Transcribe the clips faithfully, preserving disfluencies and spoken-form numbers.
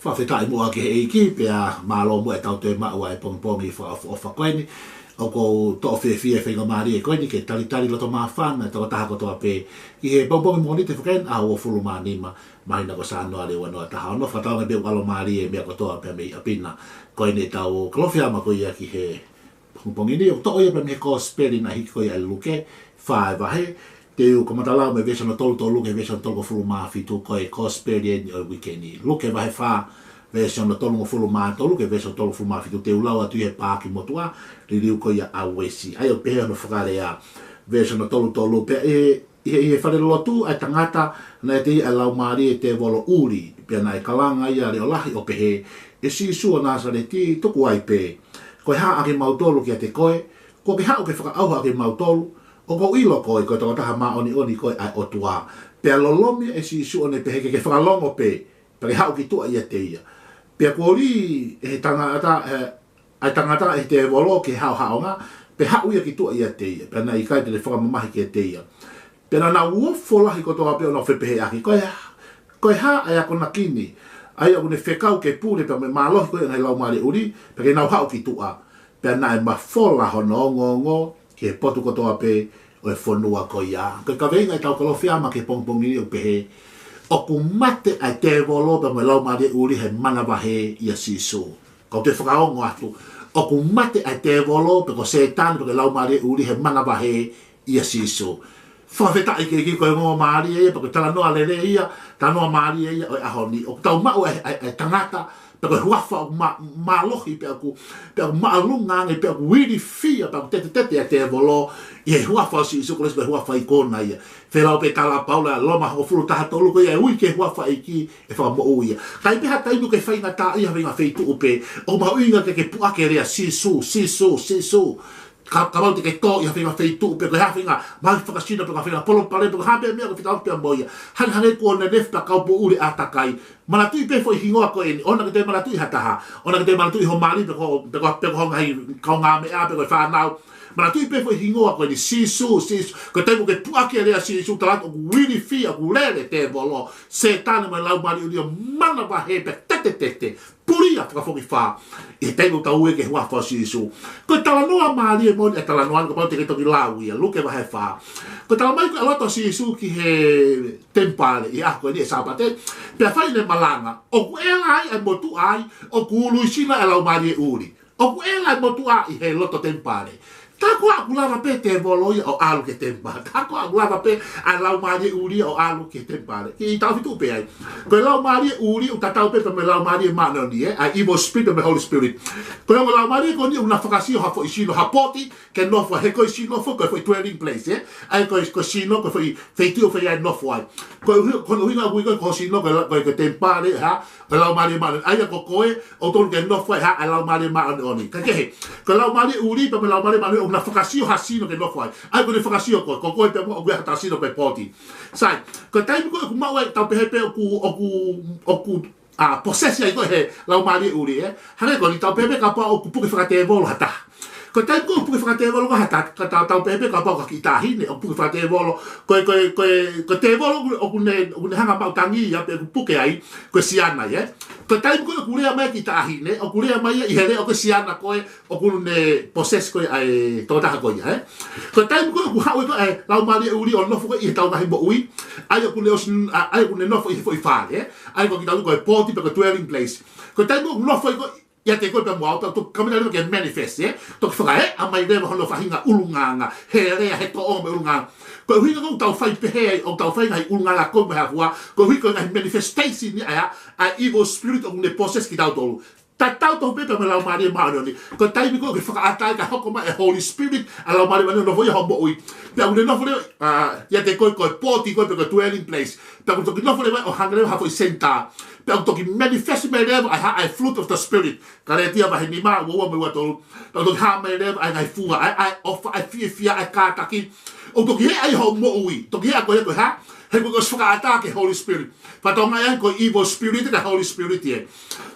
Fakafetaʻi muʻa ki he ʻEiki, pea mālō muʻa ʻetau toe maʻu ʻa e pongipongi fakaʻofoʻofa ko eni. ʻOku ou toʻo fiefia e faingamālie ko eni ke talitali loto māfana e tokotaha kotoa pē ki he pongipongi Mōnite fakeni, ʻaho uofulu mā nima, māhina ko Sānuali ua noa taha ono. Fakatauange pē ʻoku ʻalomālie e meʻa kotoa pē mei ʻapi na. Ko eni ʻetau Kalofiama ko ia ki he pongipongi ni, ʻoku toʻo ia pē mei he Kosipeli naʻe hiki ko ia ʻe Luke, fā e vahe, te u kamata lau mei he veesi hono tolu tolu ki he veesi hono tolungofulu mā fitu, ko e Kosipeli eni ʻo e uike ni. Luke vahe fā, veesi hono tolungofulu mā tolu ki he veesi hono tolungofulu mā fitu, te u lau atu ʻi he paaki motuʻa, liliu ko ia ʻa Uesi. ʻA ia ʻoku pehē hono fakalea, veesi hono tolu tolu: Pea ʻi he, ʻi he, ʻi he falelotu ʻa e tangata naʻe ʻiate ia ʻa e laumālie tēvolo ʻuli, pea naʻe kalanga ia ʻa e leʻo lahi ʻo pehē, ʻE Sīsū ʻo Nāsaleti, tuku ai pē. Ko e hā ʻa kimautolu kiate koe? Kuo ke haʻu ke fakaʻauha ʻa kimautolu? ʻOku ou ʻilo koe, ko e tokotaha māʻoniʻoni koe ʻa e ʻOtua. Pea lolomi ʻe Sīsū ʻo ne pehē, Ke ke fakalongo pē, pea ke haʻu ki tuʻa ʻiate ia. Pea kuo lī ʻe he tangata, ʻe, ʻa e tangata ʻe he tēvolo ki he haʻohaʻonga, pea haʻu ia ki tuʻa ʻiate ia, pea naʻe ʻikai te ne fakamamahi kiate ia. Pea naʻa nau ofo lahi kotoa pē ʻo nau fepehēʻaki, Ko e, ko e hā ʻa e akonaki ni, ʻa ia ʻoku ne fekau ke pule pea mo e mālohi ko ia ʻa e ngaahi laumālie ʻuli, pea ke nau haʻu ki tuʻa? Pea naʻe mafola hono ongoongo ki he potu kotoa pē ʻo e fonua ko ia. Ko e kaveinga ʻetau Kalofiama ki he pongipongi ni ʻoku pehē, ʻOku mate ʻa e tēvolo pea mo e laumālie ʻuli he manavahē ʻia Sīsū. Kau toe fakaongo atu, ʻoku mate ʻa e tēvolo pe ko Sētane pe ko e laumālie ʻuli he manavahē ʻia Sīsū. Fakafetaʻi ki he ʻEiki, ko e ongo mālie ia, pe ko e talanoa lelei ia, talanoa mālie ia ʻo e ʻaho ni. ʻOku tau maʻu ʻa e, ʻa e, ʻa e tangata, pe ko e huafa ʻoku mā-, mālohi, pea ʻoku, pea ʻoku māʻolunga ange, pea ʻoku ilifia, pea ʻoku tetetete ʻa e tēvolo ʻi he huafa ʻo Sīsū Kalaisi, ko e huafa ikuna ia. Fēlau pē tala ʻa Paula, Loma hongofulu taha tolu, Ko ia ʻe ui ki he huafa ʻo e ʻEiki ʻe fakamoʻui ia. Ka ʻi ai pē ha taimi ʻoku ke faingataʻaʻia ha faʻahinga feituʻu pē, ʻoku mahuʻinga ke ke puʻaki e lea Sīsū, Sīsū, Sīsū. Ka, kapau te ke tō ʻi ha faʻahinga feituʻu pē, ko e hā ha faʻahinga mahuʻinga fakasino pe ko ha faʻahinga palopalema pe ko ha meʻa, meʻa ʻoku ke fetaulaki pea mo ia. Hangehangē kuo ne nefu pea kau poʻuli ʻātakai. Manatuʻi pē foʻi hingoa ko eni, ʻoua naʻa ke toe manatuʻi ha taha, ʻoua naʻa ke toe manatuʻi ho mali pe ko, pe ko, pe ko ho ngaahi kaungāmeʻa pe ko e fānau. Manatuʻi pē foʻi hingoa ko eni, Sīsū, Sīsū. Ko e taimi ʻoku ke puʻaki e lea Sīsū, tala atu ʻoku ilifia, ʻoku lele tēvolo, Sētane mo e laumālie ʻuli ʻo manavahē pea tetetete, pulia fakafokifā ʻi he taimi ʻoku tau ui ki he huafa ʻo Sīsū. Ko e talanoa mālie moʻoni ʻa e talanoa ni, kapau te ke toki lau ia, Luke vahe fā. Ko e talamai ko e ʻalu atu ʻa Sīsū ki he temipale ʻi he ʻaho ko eni ʻe Sāpate, pea fai ʻene malanga, ʻoku ʻela ai ʻa e motuʻa ai ʻoku uluisino ʻa e laumālie ʻuli. ʻOku ʻela ʻa e motuʻa ʻi he loto temipale. Tā koā ʻoku lava pē tēvolo ia ʻo ʻalu ki he temipale? Tā koā ʻoku lava pē ʻa e laumālie ʻuli ia ʻo ʻalu ki he temipale? Kiʻi taʻofi tuʻu pē ai. Ko e laumālie ʻuli ʻoku tatau pē pea mo e laumālie māʻoniʻoni, ē? ʻA e evil spirit pea mo e Holy Spirit. Ko e ongo laumālie ko eni ʻoku na fakasio ha foʻi sino, ha poti ke nofo ai, he ko e sino foki ko e foʻi dwelling place, ē? ʻA ia ko e, ko e sino ko e foʻi feituʻu ʻoku fai ai e nofo ai. Ko e ʻuhi-, ko hono ʻuhinga ʻoku ui ko e, ko e sino ko e la-, ko e, ko e temipale, hā? Ko e laumālie māʻoniʻoni. ʻA ia ko koe, ʻoku totonu ke nofo ai, hā? ʻA e laumālie māʻoniʻoni. Kae kehe, ko e laumālie ʻuli pea mo e laumālie māʻoniʻoni ʻoku na fakasio ha sino ke nofo ai. ʻA ia ko ʻene fakasio ko ē, ko koe pea mo au ʻoku ʻi ai ha taha sino ko e poti. Sai, ko e taimi ko ē ʻoku maʻu ai, tau pehē pē ʻoku, ʻoku, ʻoku, ʻa, possess ai koe ʻe he laumālie ʻuli, ē? Hangē ko eni, tau pehē pē kapau ʻoku puke fakatēvolo ha taha. Ko e taimi ko ē ʻoku puke fakatēvolo ha taha, ka tau, tau pehē pē kapau ko ha kiʻi taʻahine ʻoku puke fakatēvolo, ko e, ko e, ko e, ko e tēvolo ʻoku, ʻoku ne, ʻoku ne hanga ʻo maʻu tangi ia pe ʻoku puke ai, ko e siana ia, ē? Ko e taimi ko ē ʻoku lea mai e kiʻi taʻahine, ʻoku lea mai ia ʻi he lea ʻo e siana ko ē ʻoku ne possess ko ē ʻa e tokotaha ko ia, ē? Ko e taimi ko ē ʻoku haʻu ai ko ē ʻa e laumālie ʻuli ʻo nofo ko ē ʻi heʻetau ngaahi moʻui, ʻa ia ʻoku ne ʻosi, ʻa, ʻa ia ʻoku ne nofo ʻi he foʻi fale, ē? ʻA ia ko kitautolu ko e poti pe ko e dwelling place. Ko e taimi ʻoku nofo ai ko ē ʻiate koe pea mo au, tau toki kamata leva ke manifest, ē? Toki fakaeʻa mai leva hono faʻahinga ʻulungaanga, he lea, he toʻonga mo e ʻulungaanga. Ko e ʻuhinga ʻoku tau fai pehē ai, ʻoku tau fai ngaahi ʻulungaanga ko ē mo e hā fua, koeʻuhi ko e ngaahi manifestation ia ʻa e, ʻa e evil spirit ʻoku ne possess kitautolu. Tatau tofu pē pea mo e laumālie māʻoniʻoni. Ko e taimi ko ē ʻoku ke fakaʻatā ai kae hoko mai e Holy Spirit, ʻa e laumālie māʻoniʻoni ʻo nofo ʻi hoʻo moʻui. Pea ʻoku ne nofo leva, ʻa, ʻiate koe ko e poti ko ē pe ko e dwelling place. Pea ʻoku toki nofo leva ʻo hangē leva ha foʻi center. Pea ʻoku toki manifest mai leva ʻa e hā, ʻa e fruit of the Spirit. Kalētia vahe nima, ua ua mo e ua tolu. Pea ʻoku toki hā mai leva ʻa e ngaahi fua, ʻa e, ʻa e ʻofa, ʻa e fiefia, ʻa e kātaki. ʻOku toki hē ai hoʻo moʻui. Toki hē ai ko e, ko e hā? He kuo ke ʻosi fakaʻatā ki he Holy Spirit. Fatongia ia ko e evil spirit ka Holy Spirit ē.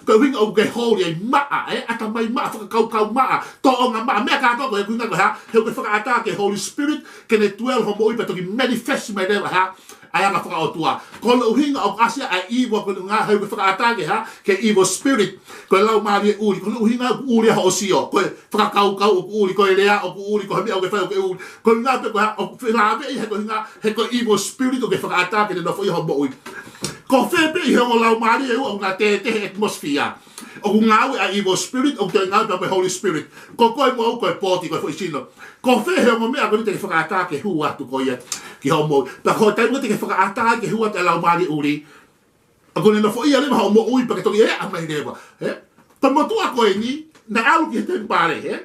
Ko e ʻuhinga ʻoku ke holy ai, maʻa, ē, ʻatamai maʻa, fakakaukau maʻa, tōʻonga maʻa, meʻa kātoa ko e ʻuhinga ko e hā, he ʻoku ke fakaʻatā ki he Holy Spirit, ke ne dwell ho moʻui pea toki manifest mai leva hā, ʻa e anga fakaʻotua. Ko hono ʻuhinga ʻoku ʻasi ai ʻa e evil ko e ʻuhinga he ʻoku ke fakaʻatā ki he hā, ki he evil spirit. Ko e laumālie ʻuli, ko hono ʻuhinga ʻoku ʻuli ai hoʻo sio, ko e fakakaukau ʻoku ʻuli, ko e lea ʻoku ʻuli, ko e meʻa ʻoku ke fai ʻoku ʻuli. Ko e ʻuhinga pē ko e hā, ʻoku felāveʻi he ko e ʻuhinga, he ko e evil spirit ʻoku ke fakaʻatā ke ne nofoʻia ho moʻui. Ko fē pē ʻi he ongo laumālie ʻe ua ʻoku na tētē he atmosphere. ʻOku ngāue ʻa e evil spirit, ʻoku toe ngāue pē mo e Holy Spirit. Ko koe mo au ko e pooti, ko e foʻi sino. Ko fē he ongo meʻa ko eni te ke fakaʻatā ke hū atu ko ia ki hoʻo moʻui. Pea ko e taimi te ke fakaʻatā ke hū atu e laumālie ʻuli, ʻoku ne nofoʻia leva hoʻo moʻui pea ke toki eʻa mai leva. Ē? Ko e motuʻa ko eni, naʻe ʻalu ki he temipale, ē?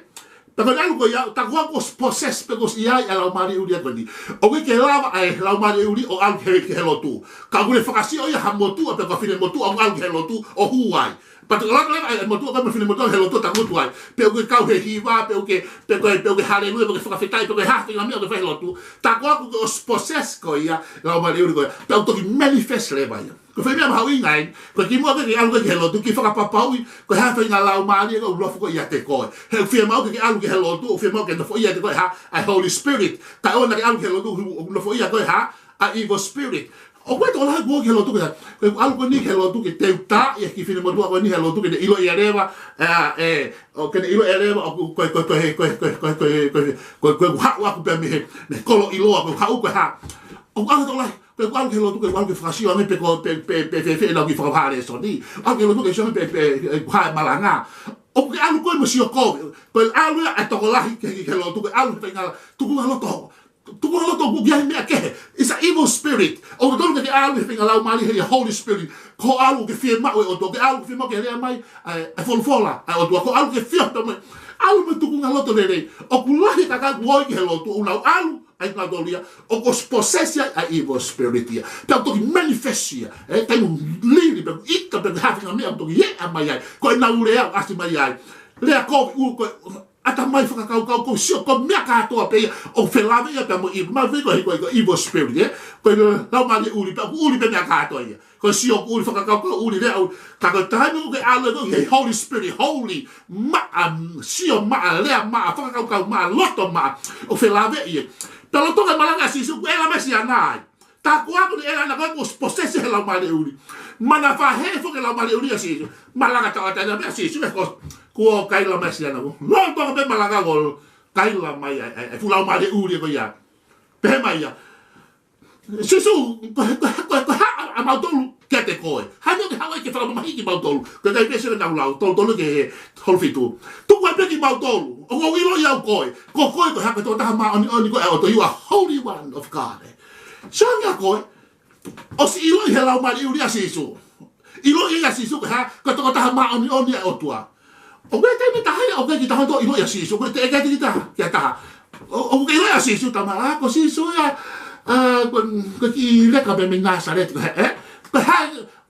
Pea ko ʻene ʻalu ko ia, tā ko ā kuo ʻosi possess pe kuo ʻosi ʻi ai ʻa e laumālie ʻuli ko eni. ʻOku ʻikai ke lava ʻa e laumālie ʻuli ʻo ʻalu ki he, ki he lotu. Ka ʻoku ne fakasio ia ha motuʻa pe ko ha finemotuʻa ʻoku ʻalu ki he lotu ʻo hū ai. Pea tā ko ā leva ʻa e motuʻa ko ē mo e finemotuʻa he lotu takutu ai. Pe ʻoku ke kau he hiva, pe ʻoku ke, pe ko e, pe ʻoku ke haleluia, pe ʻoku ke fakafetaʻi, pe ko e hā ha faʻahinga meʻa ʻoku ke fai he lotu. Tā ko ā kuo ʻosi possess ko ia, laumālie ʻuli ko ia. Pea ʻoku toki manifest leva ia. Ko e foʻi meʻa mahuʻinga eni, ko e kimuʻa ke ke ʻalu ki he lotu, ke fakapapauʻi, ko e hā e faʻahinga laumālie ʻoku nofo ko ē ʻiate koe. He ʻoku fiemaʻu ke ke ʻalu ki he lotu, ʻoku fiemaʻu ke nofoʻia ʻiate koe hā, ʻa e Holy Spirit. Kae ʻoua naʻa ke ʻalu ki he lotu, ʻoku nofoʻia ʻiate koe hā, ʻa e evil spirit. ʻOku ʻi ai e tokolahi kuo ʻalu ki he lotu ke, ko e ʻalu ko eni ki he lotu ke teuta ia ki he finemotuʻa ko eni he lotu ke ne ʻiloʻi ia leva, ē, ē, ʻo ke ne ʻiloʻi ia leva, ʻoku, ko e, ko e, ko e, ko e haʻu aku pē mei he, mei he kolo ʻiloa, ko e haʻu ko e hā. ʻOku ʻalu e tokolahi, ko e ʻalu ki he lotu, ko e ʻalu ke fakasio ange pe ko, pe, pe, pe, pe, pe, ʻenau kiʻi fakapalesoni. ʻAlu ki he lotu ke sio ange pe, pe, pe, ko e hā e malanga. ʻOku ke ʻalu koe mo e sio kovi. Ko e ʻalu ia ʻa e tokolahi ki he, ki he lotu, ko e ʻalu he faʻahinga tukuʻanga loto. Tukuʻanga loto ʻoku ʻi ai e meʻa kehe. It's an evil spirit. ʻOku totonu ke ke ʻalu he faʻahinga laumālie he Holy Spirit. Ko e ʻalu ke fiemaʻu e ʻOtua, ke ʻalu ke fiemaʻu ke lea mai ʻa e, ʻa e folofola ʻa e ʻOtua. Ko e ʻalu ke fio pē mai. ʻAlu mo e tukuʻanga loto lelei. ʻOku lahi e kakai kuo ʻi he lotu, ʻoku nau ʻalu ai kinautolu ia, ʻoku ʻosi possess ai ʻa e evil spirit ia. Pea ʻoku toki manifest ia. Ē, taimi ʻoku lili, pe ʻoku ʻita, pe ʻoku hā ha faʻahinga meʻa ʻoku toki eʻa mai ai. Ko ʻenau lea ʻoku ʻasi mai ai. Lea kovi, ʻū, ko e ʻatamai, fakakaukau, ko e sio, ko e meʻa kātoa pē ia, ʻoku felāveʻi ia pea mo e evil. Mahalo pē ko e, ko e, ko e evil spirit, ē? Ko e laumālie ʻuli, pea ʻoku ʻuli pē meʻa kātoa ia. Ko e sio ʻoku ʻuli, fakakaukau ʻuli, lea ʻuli. Ka ko e taimi ʻoku ke ʻalu ai ki he Holy Spirit, holy, maʻa, sio maʻa, lea maʻa, fakakaukau maʻa, loto maʻa, ʻoku felāveʻi ia. Pea lolotonga e malanga ʻa Sīsū, kuo ʻela mai e siana ai. Tā ko ā kuo ne ʻela ʻana ko ē kuo ʻosi possess he laumālie ʻuli. Manavahē foki e laumālie ʻuli ʻa Sīsū. Malanga tauʻatāina pē ʻa Sīsū, ē, ko, kuo kaila mai e siana ko. Lolotonga pē malanga ko, kaila mai ʻa e, ʻa e, ʻa e fuʻu laumālie ʻuli ko ia. Pehē mai ia, Sīsū, ko, ko, ko, ko e hā ʻa, ʻamautolu kiate koe? Hā e meʻa ʻoku ke haʻu ai ke fakamamahiʻi kimautolu? Ko e kakai pē sio ke nau lau, tolu tolu ki he hongofulu mā fitu. Tuku ai pē kimautolu. ʻOku ou ʻiloʻi au koe. Ko koe ko e hā, ko e Tokotaha Māʻoniʻoni koe ʻa e ʻOtua, you are Holy One of God, ē. Sio ange ā koe. ʻOsi ʻiloʻi he laumālie ʻuli ʻa Sīsū. ʻIloʻi ʻe Sīsū ko e hā, ko e Tokotaha Māʻoniʻoni ʻa e ʻOtua. ʻOku ʻi ai e taimi ʻe taha ia ʻoku ʻikai ke tau toe ʻiloʻi ʻa Sīsū, ko e teʻeki ai ke tau, ke tau. ʻO, ʻoku ke ʻiloʻi ʻa Sīsū, tama, ā, ko Sīsū ia, ā, ko, ko e kiʻi leka pē mei Nāsaleti, ko e hā, ē? Ko e hā,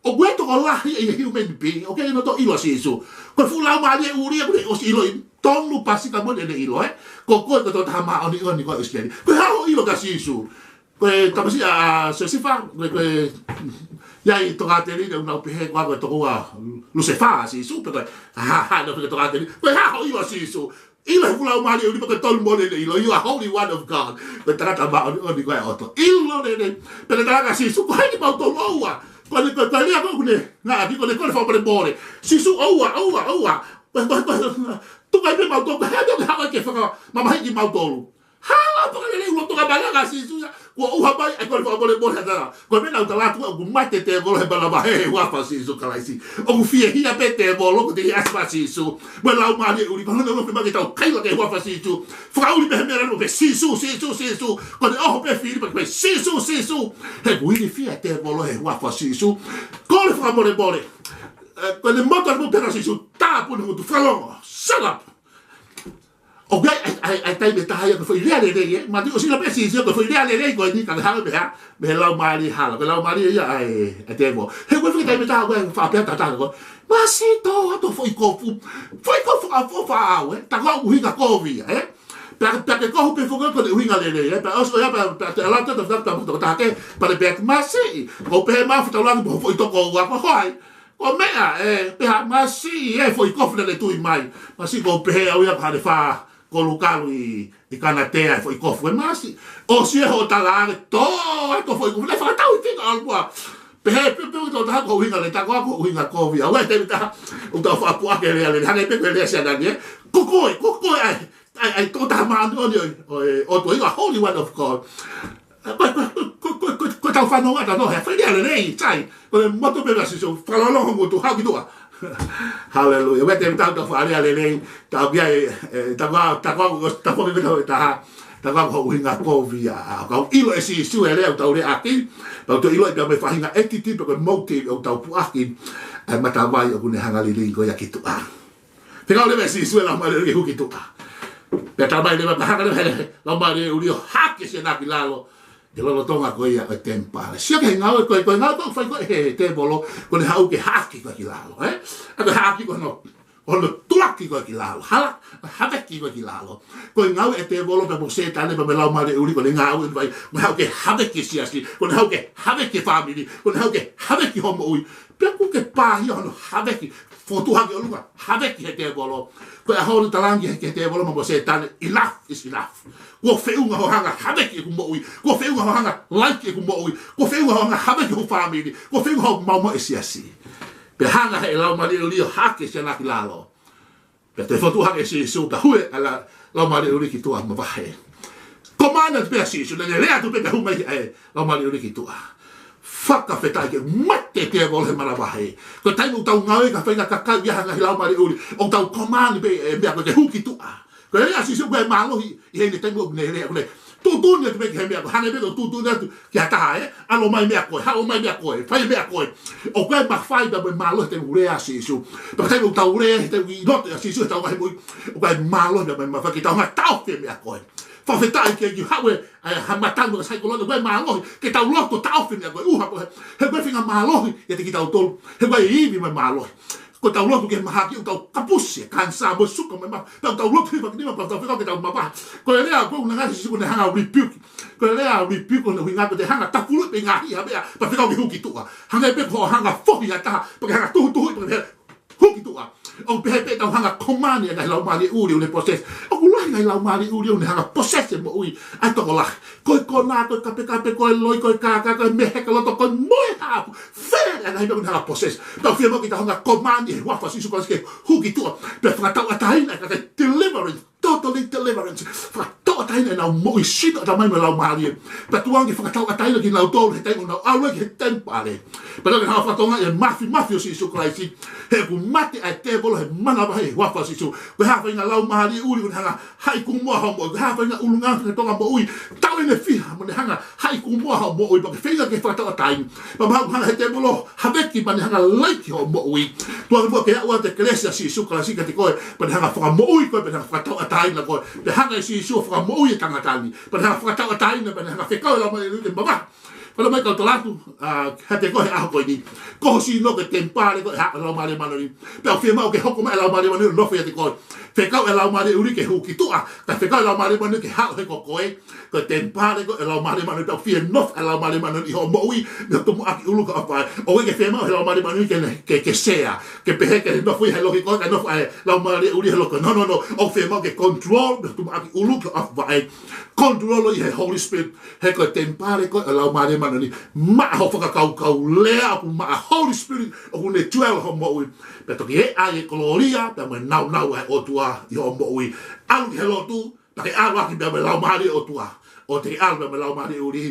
ʻoku ʻi ai e tokolahi ʻi he human being ʻoku ʻikai ke nau toe ʻilo ʻa Sīsū. Ko e fuʻu laumālie ʻuli ia kuo ne ʻosi ʻiloʻi, tonu pasi ka mo ne ʻilo, ē? Ko koe ko e Tokotaha Māʻoniʻoni koe ʻa ʻIsileli. Ko e hā hoʻo ʻilo kia Sīsū? Ko e tamasiʻi ʻa Siosefa, ko e, ko e, ʻi ai e tokāteline ʻoku nau pehē ko e, ko e tokoua ʻa Lusefā ʻa Sīsū, pe ko e, ha, ha, nau pehē tokāteline. Ko e hā hoʻo ʻilo ʻa Sīsū? ʻIlo he fuʻu laumālie ʻuli pē ko e tonu mo ne ʻilo, you are Holy One of God. Ko e Tangata Māʻoniʻoni koe ʻa e ʻOtua. ʻIlo lelei. Pea ne talaange ʻe Sīsū, ko hai kimautolu? ʻOua. Ko ʻene, ko, ko e lea ko ē ʻoku ne ngāueʻaki, ko ʻene kole fakamolemole. Sīsū, ʻoua, ʻoua, ʻoua. Ko, ko, ko, tuku ai pē kimautolu, ko e hā e meʻa ʻoku ke haʻu ai ke fakamamahiʻi kimautolu? Hala pē ka lelei, ʻoua toe ka malanga ʻa Sīsū ia. Kuo ʻauha mai ʻa e kole fakamolemole ʻa e tangata. Ko e meʻa naʻa ku talaatu ʻoku mate e tēvolo he manavahē he huafa ʻo Sīsū Kalaisi. ʻOku fiehia pē e tēvolo ko e ʻasi mai ʻa Sīsū mo e laumālie ʻuli, ko hono ʻuhinga ʻoku fiemaʻu ke tau kaila ki he huafa ʻo Sīsū. Fakaʻuli pē he meʻa lanu pē Sīsū, Sīsū, Sīsū. Ko ʻene ʻoho pē Filipai, Sīsū, Sīsū. He ʻoku ilifia e tēvolo he huafa ʻo Sīsū. Kole fakamolemole. Ē, ko ʻene moto ʻana mo pehē kia Sīsū, tāpuni ho ngutu, fakalongo. Shut up. ʻOku ʻi ai, ʻi ai, ʻi ai e taimi ʻe taha ia ko e foʻi lea lelei, ē. Mātiu ʻosi ʻilo pē ʻe Sīsū ko e foʻi lea lelei ko eni ka ke hanga pē hā, mei he laumālie hala, ko e laumālie ia ʻa e, ʻa e tēvolo. He ko e foʻi taimi ʻe taha ko e faʻa pehē ʻe ha taha ko e, masiʻi tō atu e foʻi kofu, foʻi kofu ʻa e foʻi faʻao, ē. Tā ko ā ʻoku ʻuhinga kovi ia, ē. Pea, pea ke kohu pē foki ko e ʻuhinga lelei, ē, pea ʻosi ko ia, pea, pea te ala te, te, te, te, te, te, pea te pehē atu masiʻi, ʻoku ou pehē maʻau fetaulaki mo e foʻi toko ua ko hai. Ko e meʻa, ē, pehē masiʻi, ē, foʻi kofu lele tui mai. Masiʻi ʻoku ou pehē au ia ko hane fā kolu kalu ʻi, ʻi Kanatea, ē, foʻi kofu, ē masiʻi. ʻOsi ē hoʻo tala ange, tō, ē, tō foʻi kofu, lele fakatau ʻi fika ʻalu pua. Pehē, pehē, pehē, tō taha ko e ʻuhinga lelei, tā koā ko e ʻuhinga kovi, ʻa ē te ta, ʻoku tau faʻa puʻaki e lea lelei, hangē pē ko e lea ʻa Sianani, ē. Ko koe, ko koe, ʻai, ʻai, ʻai, tō taha māʻoniʻoni ʻo, ʻo, ʻo, ʻo, ʻo, ʻo, Holy One of God. Ko, ko, ko, ko, ko, ko, ko tau fanongo atu ʻo, he fai lea lelei, sai. Ko e moto pē ʻa Sīsū, fakalolongo ho ngutu, haʻu ki tuʻa. Haleluia. Pea te tau tau faʻa lea lelei, tau kia e, e, tau ka, tau ka, tau ka, tau ka, tau ka, tau ka ko e ʻuhinga kovi ia, ʻa, kau ʻilo ʻe Sīsū e lea ʻoku tau lea ʻaki, pea ʻoku tau ʻilo ʻe pea mo e faʻahinga ʻetiti, pe ko e motive ʻoku tau puʻaki, ʻa e matavai ʻoku ne hanga ʻo lilingi ko ia ki tuʻa. Fekau leva ʻe Sīsū e laumālie ʻuli ke hū ki tuʻa. Pea talamai leva, pea hanga leva he laumālie ʻuli ʻo haʻaki ʻa Sianani ki lalo. ʻI he lolotonga ko ia ʻo e temipale. Sio ki he ngāue ko ē, ko e ngāue ko ē ʻoku fai ko ē ʻe he tēvolo, ko ʻene haʻu ke haʻaki koe ki lalo, ē? ʻA e haʻaki ko hono, hono tulaki koe ki lalo. Hala, haveki koe ki lalo. Ko e ngāue ʻa e tēvolo pea mo Sētane pea mo e laumālie ʻuli ko ʻene ngāue ʻoku fai, ko ʻene haʻu ke haveki e siasi, ko ʻene haʻu ke haveki e fāmili, ko ʻene haʻu ke haveki hoʻo moʻui. Pea ʻoku ke pāhia hono haveki, fotu hake ʻolunga, haveki he tēvolo. Ko e ʻaho ni talangi he, he tēvolo mo, mo Sētane, enough is enough. Kuo feʻunga hoʻo hanga haveki ʻeku moʻui, kuo feʻunga hoʻo hanga laiki ʻeku moʻui, kuo feʻunga hoʻo hanga haveki hoku fāmili, kuo feʻunga hoʻo maumauʻi e siasi. Pea hanga he laumālie ʻuli ʻo haʻaki ʻa Sianani ki lalo. Pea toe fotu hake ʻe Sīsū, pea hū e la-, laumālie ʻuli ki tuʻa mavahe. Komana pē ʻa Sīsū, naʻa ne lea atu pē pea hū mai e laumālie ʻuli ki tuʻa. Fakafetaʻi, ke mate e tēvolo he manavahē. Ko e taimi ʻoku tau ngāue ki ha faʻahinga kakai ʻi ai ha ngaahi laumālie ʻuli, ʻoku tau komana pē e meʻa ko ē ke hū ki tuʻa. Ko e lea ʻa Sīsū ko e mālohi, ʻi heʻene taimi ʻoku ne lea, ʻoku ne tuʻutuʻuni atu pē ki he meʻa ko ē, hangē pē ko e tuʻutuʻuni atu ki ha taha, ē? ʻAlu mai meʻa ko ē, haʻu mai meʻa ko ē, fai meʻa ko ē. ʻOku ʻi ai e mafai pea mo e mālohi he taimi ʻoku lea ʻa Sīsū. Pea taimi ʻoku tau lea, he taimi ʻoku ʻi loto ʻa Sīsū he ʻetau ngaahi moʻui, ʻoku ʻi ai e mālohi pea mo e mafai ke tau hanga ʻo taʻofi e meʻa ko ē. Fakafetaʻi ke ʻikai haʻu e, e, ha mataʻu mo e saikolone, ʻoku ʻi ai e mālohi ke tau lotu ʻo taʻofi e meʻa ko ē, ʻuha ko ē. He ʻoku ʻi ai e faʻahinga mālohi ʻiate kitautolu. He ʻoku ʻi ai e ivi mo e mālohi. Ko ʻetau lotu ki he mahaki, ʻoku tau kapusi e kanisā mo e suka mo e mafu, pea ʻoku tau lotu hifaki nima, pea ʻoku tau fekau ke tau mavahe. Ko e lea ko ē ʻoku ne ngaahi Sīsū ʻoku ne hanga ʻo rebuke. Ko e lea rebuke ʻoku ne ʻuhinga ko ʻete hanga ʻo tapuluʻi pē ngaahi ha meʻa, pea fekau ke hū ki tuʻa. Hangē pē ko hoʻo hanga ʻo fohi ha taha, pea ke hanga ʻo tuhutuhuʻi, pea ke hū ki tuʻa. ʻOku pehē pē ʻetau hanga ʻo komana e ngaahi laumālie ʻuli ʻoku ne possess. ʻOku lahi e ngaahi laumālie ʻuli ʻoku ne hanga ʻo possess e moʻui ʻa e tokolahi. Ko e konā, ko e kapekape, ko e loi, ko e kākā, ko e meheka loto, ko e mohe haʻapu. Fele e ngaahi meʻa ʻoku ne hanga ʻo possess. Pea ʻoku fiemaʻu ke tau hanga ʻo komana ʻi he huafa ʻo Sīsū Kalaisi ke hū ki tuʻa. Pea fakatauʻatāina e kakai, deliverance, totally deliverance. Fakatauʻatāina ʻenau moʻui, sino, ʻatamai mo e laumālie. Pea tuku ange ke fakatauʻatāina kinautolu he taimi ʻoku nau ʻalu ai ki he temipale. Pea nau ke hanga ʻo fakatokangaʻi e māfimafi ʻo Sīsū Kalaisi. He ʻoku mate ʻa e tēvolo he manavahē ʻi he huafa ʻo Sīsū. Ko e hā e faʻahinga laumālie ʻuli ʻoku ne hanga ʻo haʻi kumu ai hoʻo moʻui? Ko e hā e faʻahinga ʻulungaanga fakatonga moʻui? Taʻu ʻe fiha mo ne hanga ʻo haʻi kumu ai hoʻo moʻui, pea ke feinga ke fakatauʻatāina? Pea mahalo ʻoku hanga ʻe he tēvolo ʻo haveki pea ne hanga ʻo laiki hoʻo moʻui. Tuku ange muʻa ke aʻu atu e kelesi ʻa Sīsū Kalaisi kiate koe, pea ne hanga ʻo fakamoʻui koe, pea ne hanga ʻo fakatauʻatāina koe. Pea hanga ʻe Sīsū ʻo fakamoʻui e tangata ni. Pea ne hanga ʻo fakatauʻatāina, pea ne hanga ʻo fekau e laumālie ʻuli ke mavahe. Pea ʻomai kau tala atu, ā, kiate koe he ʻaho ko eni. Ko ho sino ko e temipale ko ē ʻo e Laumālie Māʻoniʻoni. Pea ʻoku fiemaʻu ke hoko mai e Laumālie Māʻoniʻoni ʻo nofo ʻiate koe. Fekau e laumālie ʻuli ke hū ki tuʻa, kae fekau e Laumālie Māʻoniʻoni ke haʻu he ko koe. Ko e temipale ko ē ʻo e Laumālie Māʻoniʻoni, pea ʻoku fie nofo e Laumālie Māʻoniʻoni ʻi hoʻo moʻui, mei ho tumuʻaki ʻulu ki ho ʻofa vaʻe. ʻOku ʻikai ke fiemaʻu ʻe he Laumālie Māʻoniʻoni ke ne, ke, ke sea, ke pehē ke nofo ia he loki ko ē, kae nofo ʻa e laumālie ʻuli he loki. No, no, no. ʻOku fiemaʻu ke control mei ho tumuʻaki ʻulu ki ho ʻofa vaʻe. Control ʻi he Holy Spirit. He ko e temipale ko ē ʻo e Laumālie Māʻoniʻoni. Maʻa hoʻo fakakaukau, lea, ʻoku maʻa e Holy Spirit ʻoku ne dwell ʻi hoʻo moʻui. Pea toki ʻi ai e kolōlia pea mo e nāunau ʻa e ʻOtua ʻi hoʻo moʻui. ʻAlu ki he lotu, pea ke ʻalu ʻaki pea mo e Laumālie ʻo e ʻOtua. ʻOua te ke ʻalu pea mo e laumālie ʻuli,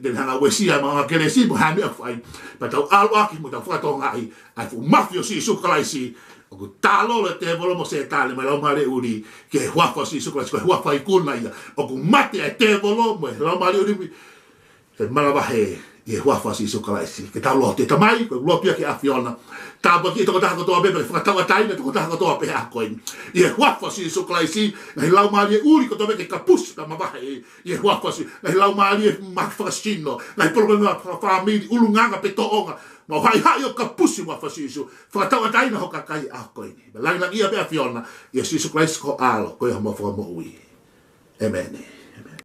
te ne hanga ʻo uesia e maʻu kelesi mo e hā e meʻa ʻoku fai. Pea tau ʻalu ʻaki mo tau fakatokangaʻi ʻa e fuʻu māfimafi ʻo Sīsū Kalaisi. ʻOku tālolo e tēvolo mo Sētane mo e laumālie ʻuli ki he huafa ʻo Sīsū Kalaisi, ko e huafa ikuna ia. ʻOku mate ʻa e tēvolo mo e laumālie ʻuli he manavahē ʻi he huafa ʻo Sīsū Kalaisi. Ke tau lotu. Tamai, ko e lotu ia ki he ʻAfiona. Tāpuakiʻi e tokotaha kotoa pē, pea ke fakatauʻatāina e tokotaha kotoa pē he ʻaho ko eni. ʻI he huafa ʻo Sīsū Kalaisi, ngaahi laumālie ʻuli kotoa pē ke kapusi pea mavahe ʻi he huafa ʻo Sī-, ngaahi laumālie mahaki fakasino, ngaahi palopalema fakafāmili, ʻulungaanga pe tōʻonga, mau haʻihaʻi ʻo kapusi ʻi he huafa ʻo Sīsū. Fakatauʻatāina ho kakai he ʻaho ko eni. Pea lāngilangiʻia pē ʻAfiona, ʻia Sīsū Kalaisi ko ho ʻAlo, ko homau Fakamoʻui. ʻĒmeni.